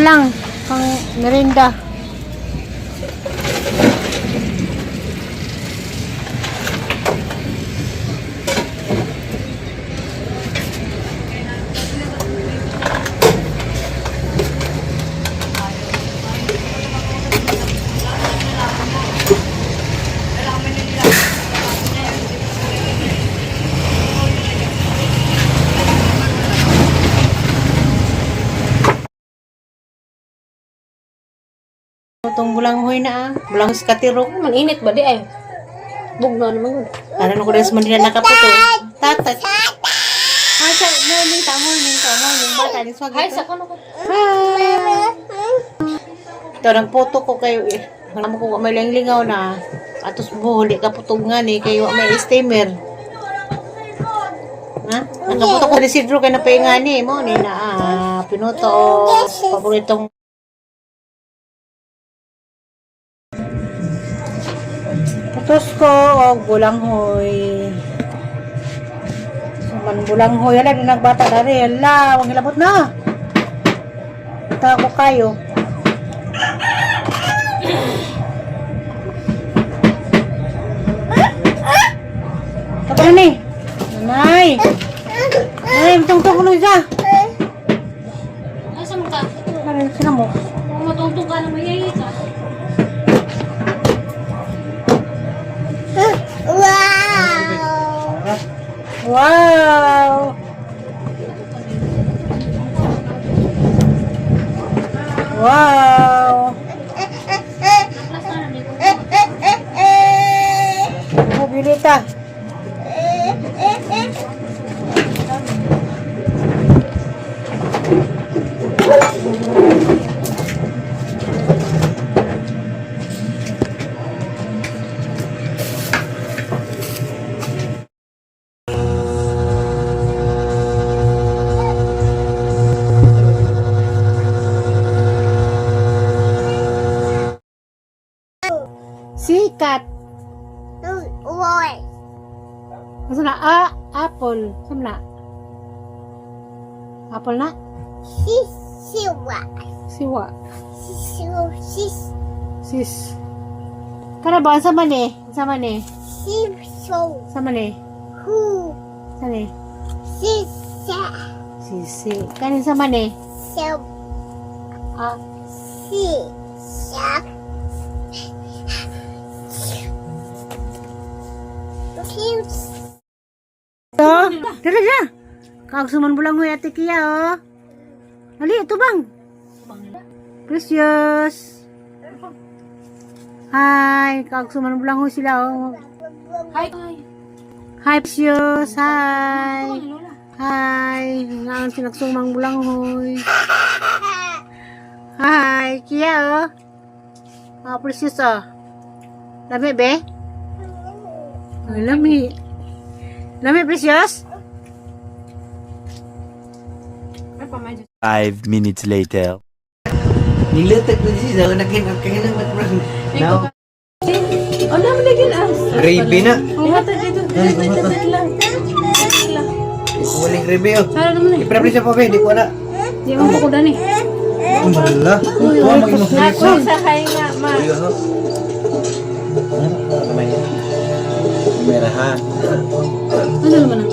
lang. Pang merinda. Itong bulanghoy na ah. Bulanghoy sa katirok. Man init ba di ay? Bugno naman gud. Ano ko rin sa Manila nakaputo. Tata. Ay, sa morning ta, morning ta, morning. Bata, ni swag Hi ito. sa kuno ko. Hi! Ito, nagputo ko kayo eh. Alam ko may linglingaw na. Atos buhuli ka putog nga ni kayo may steamer. Ha? Nakaputo ko ni Sidro kay napahinga ni mo ni na ah, pinuto paboritong putos ko og bulanghoy. Suman bulanghoy ala di nagbata dari ala wang hilabot na. Ta ko kayo. Tapos ni. Nanay. Nanay, tungtong ko na siya. Asa man ka? Nanay, sino mo? Kung matungtong ka na mayayi ka. Wow! Wow! Last na ni ko. Mobilita. Sikat. Ano na? Ah, apple. Saan na? Apple na? Siwa. Sis. Tara ba? Sa man eh? Sa man eh? Sa man eh? Sa eh? Sisi. Kanin sa man eh? Ah, ito. Dali na. Kaagsuman bulang huy ate Kia oh. Dali, ito bang? Precious. Hi, kaagsuman bulang huy sila oh. Hi. Hi. Hi, Precious. Hi. Lola. Hi. Nga ang sinagsumang bulanghoy. Hi, Kia oh. Oh, Precious oh. Lami be? Ay, lami. Lami, Precious? Ay pa medyo. 5 minutes later. Nilatag na siya. Nakinang Now, Oh, naman lagi na. gravy na. Ihatag dito. Dito dito dito lang. Walang gravy oh. Sara naman eh. Iprepare siya pa ba? Hindi ko na. Di mo ko dani. Ang bala. Kuha mag-ino. Sa kay nga ma. Kamera ha. Ano naman ang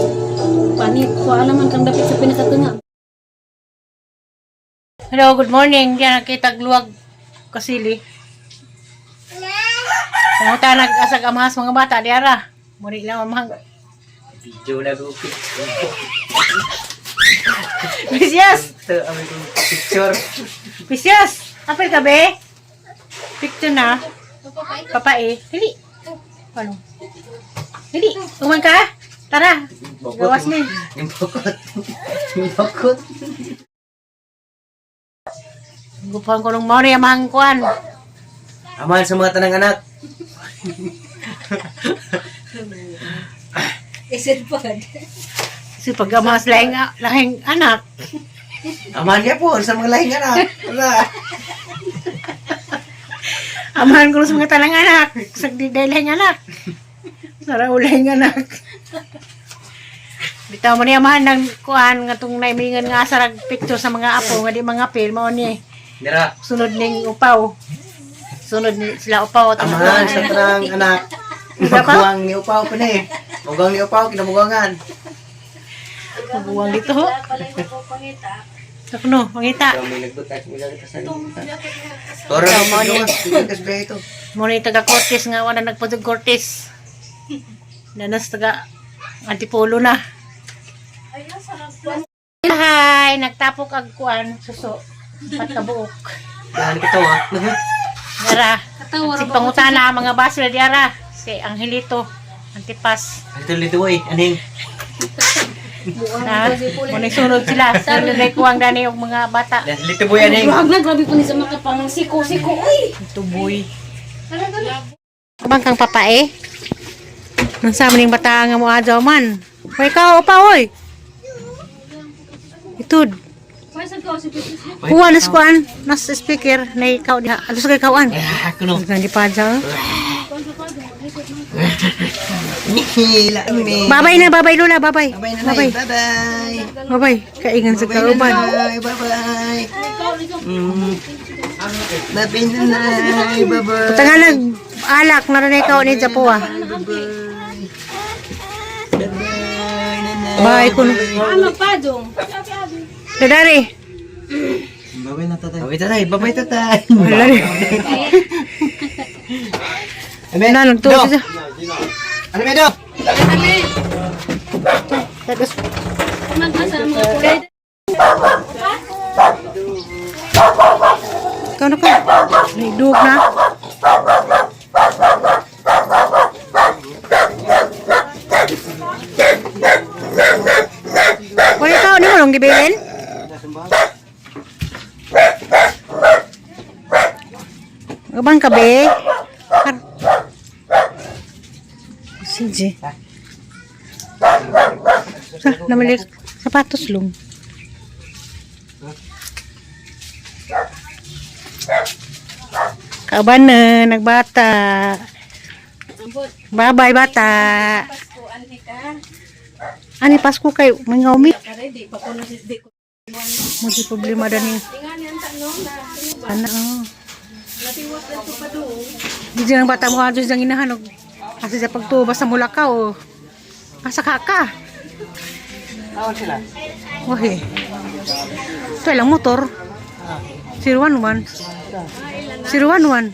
panit? Kuha naman kang dapit sa pinakatunga. Hello, good morning. Diyan nakita luwag kasili. Pumunta nag-asag amahas mga bata, diara. Muri lang amahang. Video na ko picture. Precious! Ito ang picture. Precious! Apel ka be? Picture na. Papa eh. Dali. Ano? Dali. Uman ka? Tara. Gawas ni. Yung bukot. Yung bukot. Gupuan ko ng maori amahang kuan. Amahan sa mga tanang anak. Kasi pag amahas lahing, lahing anak. Amahan niya po sa mga lahing anak. Wala. Amahan ko sa mga talang anak. Sagdiday lahing anak. Sara ulahing anak. Bitaw mo ni amahan ng kuan nga tong naimingan nga sa picture sa mga apo nga di mga pil mao ni. Dira. Sunod ning upaw. Sunod ni sila upaw. Amahan sa tanang anak. Maguwang ni upaw pa na eh. Maguwang ni upaw, kinamuguangan. Maguwang dito ho. Sakno, mangita. May nagbutas, may nagbutas. Toro, gawas, biyahe ito. Muna yung taga Cortes nga wala nagpadug Cortes. Nanas taga Antipolo na. Hi, nagtapok ag kuan suso patkabuok. Dahan kita ah. Dara. Katawa Si pangutana mga basra diara si Angelito Antipas. Ito lito eh, aning. Na, muna yung sunod sila. Sunod na kuwang dani og mga bata. Lito boy aning. Grabe na, grabe po ni sa mga pamang siko, siko, uy! Tuboy. Bang kang papae? Nang sa ning bata nga mo adyaw man. Hoy ka pa oy. Itud. Kuha nas kuan, nas speaker na ikaw diha. Alos kay kawan. Ah, kuno. Nandi pa dyan. Hila mi. Babay na, babay Lola, babay. Babay na Babay. Bye-bye. Babay. Kaingan sa kauban. Bye bye. Bye nanay. Bye-bye. Tangalag alak na rin ikaw ni Japoa. Bye-bye nanay. Bye kuno. Ano pa, dong? Dadari. Bye-bye na tatay. Bye tatay. Bye-bye tatay. Wala rin. Amen. Na nagtuo siya. Ano medo? Tapos Magkasa ang mga kulay. ikaw na ka. Naidug na. Wala ikaw, ano mo nung gibilin? Ubang ka be? Sige. Sa, namili sapatos long. Kauban na, nagbata. Bye-bye, bata. Ani Pasko kay mga umi. Mo di problema dani. Ana oh. Di dyan ang bata mo adto sa ginahan og asa sa pagtuba sa mulakaw. Oh. Asa ka ka? Tawag sila. Wahi. Ito lang motor. 011. 011.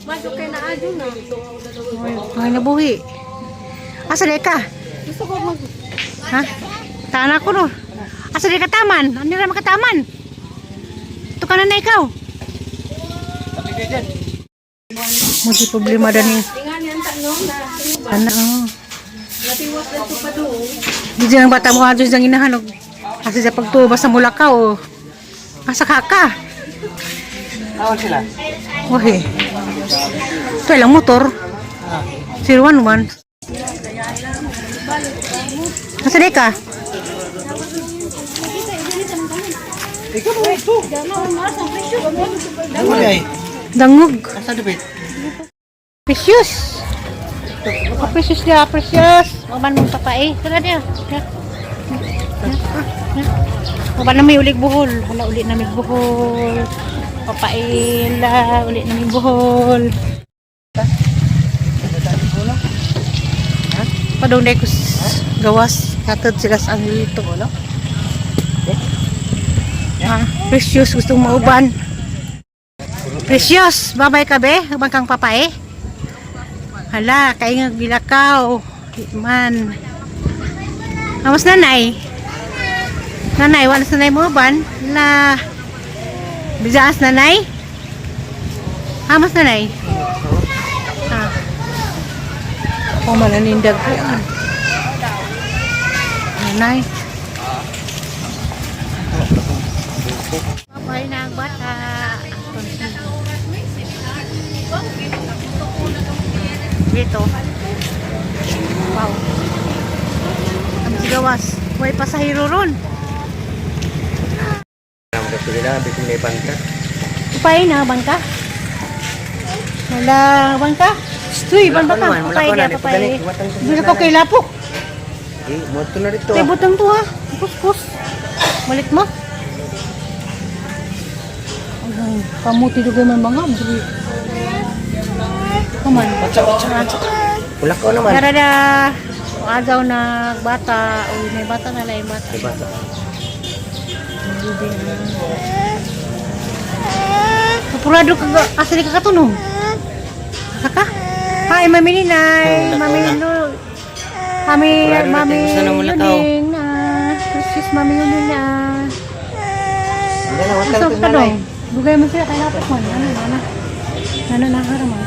Masok kay na adyo na. Ay, nabuhi. Asa di ka? Gusto ko mag... Ha? Tana ko no. Asa di ka taman? Ano ra makataman? Ito ka na na ikaw. Mo di problema dani. Tingani ang tanong na. Ana oh. Natiwas na ito pa doon. Di dyan ang bata mo adto sa ginahan og asa sa pagtuba sa mulakaw. Oh. Asa ka ka? Tawag sila. Wahi. Ito lang motor. 011. Asa di ka? Ikaw mo ito. Ano ay? Dangog. Asa dapit? Precious. Oh, precious niya, precious. Uban mong papae. Tara niya. Uban na may ulig buhol. Hala, uli na may buhol. Papae, la, uli na may buhol. Padong na ko gawas. Katod sila sa angelito. Ah, precious, gustong mauban. Precious, babay ka be? Uban kang papae? Hala, kay nga gilakaw. Di man. Amos nanay. Nanay, wala sa nanay mo ban? La. Bijaas nanay? Amos nanay? Ha. Ako malanindag ko yan. Nanay. Babay na ang bata. Dito. Wow. Ang sigawas. May pasahero ron. Ang gasolina, bitin may bangka. Upay na, bangka. Wala, bangka. Tuy, Wala bangka ko ka. naman, wala Upay ko na, na, papay. pagani, iwatan ko Bila ko kay lapok. Eh, moto na rito. Kay butang to ha. Kuskus. Malit mo. Ang kamuti dugay man mga abri. Come on. Wala ko naman. Tara na. Agaw na bata. Uy, may bata na lang bata. Diba? Kapurado ka asa di ka katunog? Asa ka? Hi, Mami Ninay. Mami Lu. Mami, Kapurado na Mami tayo. Sana mo lakaw. Yuning na. Precious Mami Yuning na. Wala na, wala Asa ka ka dong? Dugay man sila kay lapit mo. Ano, ano? Ano na ka mo?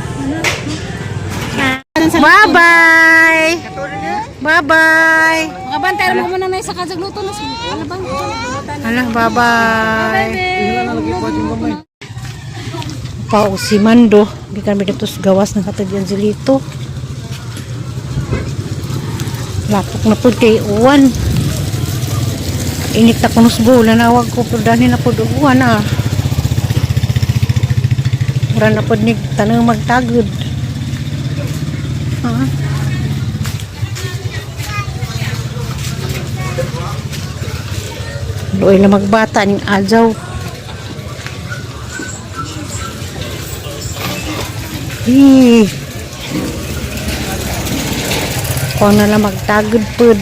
Bye-bye. Bye-bye. Makabantay mo muna na sa kazagluto na. Ano ba? Ala, bye-bye. Pa si Mando, gikan mi dito sa gawas ng katag Angelito. Lapok na pud kay uwan. Init na kunos bulan, nawag ko pero dani na pud og uwan ah. Mura na pud ni tanang magtagod. Ah. Luoy na magbata ning ajaw. Hi. Kuha na lang magtagod pud.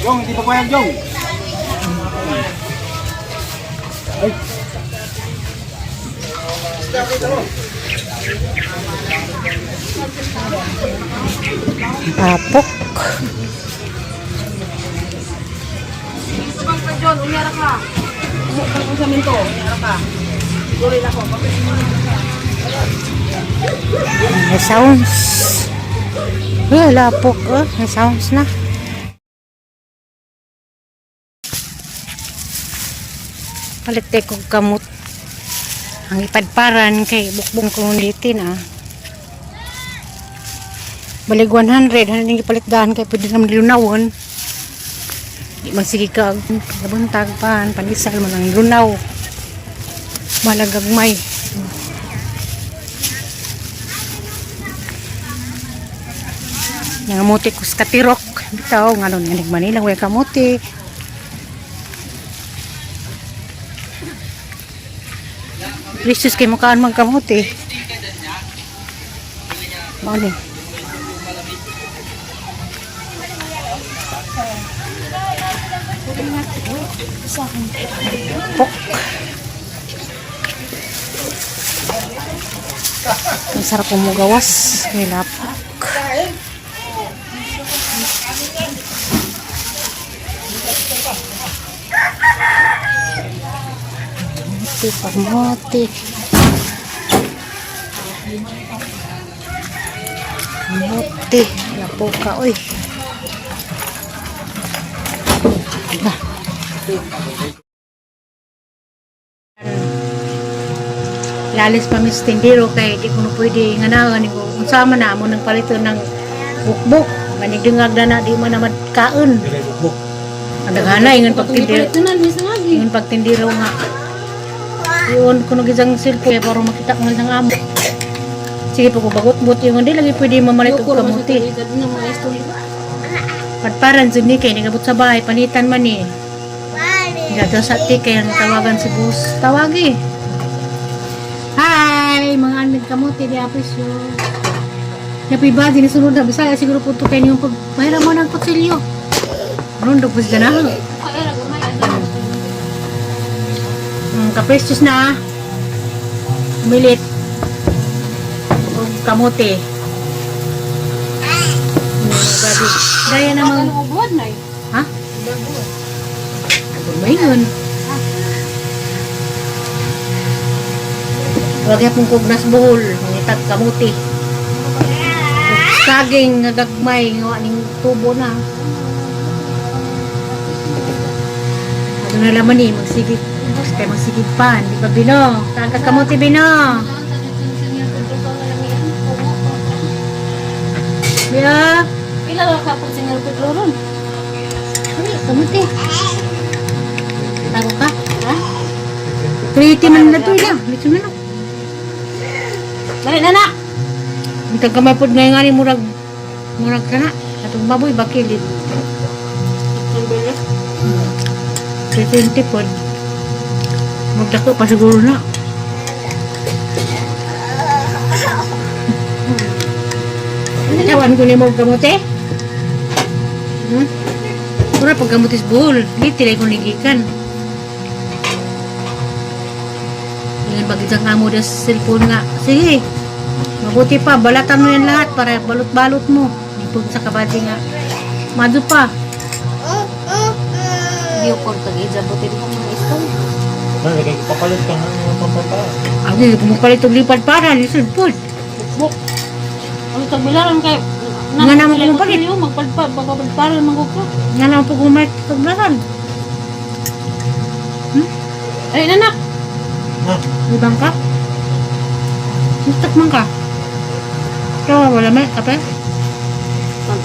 Jong, hindi pa pa yan, Jong. Tapok. John, unyara ka. Kung sa minto, unyara ka. Gulay na ko. May sounds. Uy, lapok. Oh. May sounds na. Palit tayo kong kamot. Ang ipadparan kay bukbong kong ulitin ah. Balig 100, ano yung ipalit daan kay pwede naman lunawon. Di man sige ka, nabuntag pa, panisal man ang lunaw. Malagagmay. Nangamuti ko sa katirok. Bitaw, nga nun, nga Manila, way kamuti. Precious kay mukhaan mang kamuti. Mao ni. Pok. Ang sarap umugawas. May lapok. Kamote, kamote. Kamote. Lapo ka, oy. Ba. Lalis pa mis tindero kay di ko na pwede nga na ni ko unsa man na amo nang palito ng bukbuk manigdungag na na di man na madkaon. Ang daghanay ngan pagtindero. Ito na, miss nga. Yung pagtindiro nga. Yun, kuno gizang cellphone para makita ko ng amo. Sige po ko bagot-bot yung hindi lagi pwede mamalit og kamuti. Padparan jud ni kay nigabot sa bahay panitan man ni. Gadaw sa ti kay ang tawagan si boss. Tawagi. Hi, mga anmid kamuti di apresyo. Napi ba din sunod na Bisaya siguro po to kay niyong pag mahira mo ng kutsilyo. Rondo po sila na. Kaprecious na. Umilit. O kamote. Grabe. Gaya namang... Buwan na eh. Ha? Ano ba yun? Huwag yapong kugnas buhol. Mangitag kamote. Saging nga gagmay nga ning tubo na. Ano na laman eh, magsigig. Kaya magsigig pa, di ba Bino? Taga kamote Bino. Biya. Pila ka kapag Senyor Pedro ron? Ay, kamote. Tago ka? Ha? 380 man na to ila. Litso na no. Dali na na! Ang tagamay pod ngayon nga ni murag murag ka na. Atong baboy bakilit. 320 po. Magdako pa siguro na. Tawan ko ni mo kamote. Pura pag kamote sa buhol, di tilay ko nigikan. Yan pag isang amo da sa cellphone nga. Sige, mabuti pa, balatan mo yan lahat para balot-balot mo. Ipag sa kabady nga. Mado pa. Biyokon pag ijabutin ko mga istong. Ano, kay papalit ka nga ng pampapa. Ako, pumapalit og lipad para, lisod po. Bukbuk. Ano tagbilaran kay Nga naman kung palit. Magpadpad, magpadparan magugko. Nga naman po kumait tagbilaran. Ay nanak. Ha? Ibang ka? Mustak man ka. Ikaw, wala may kape? Pag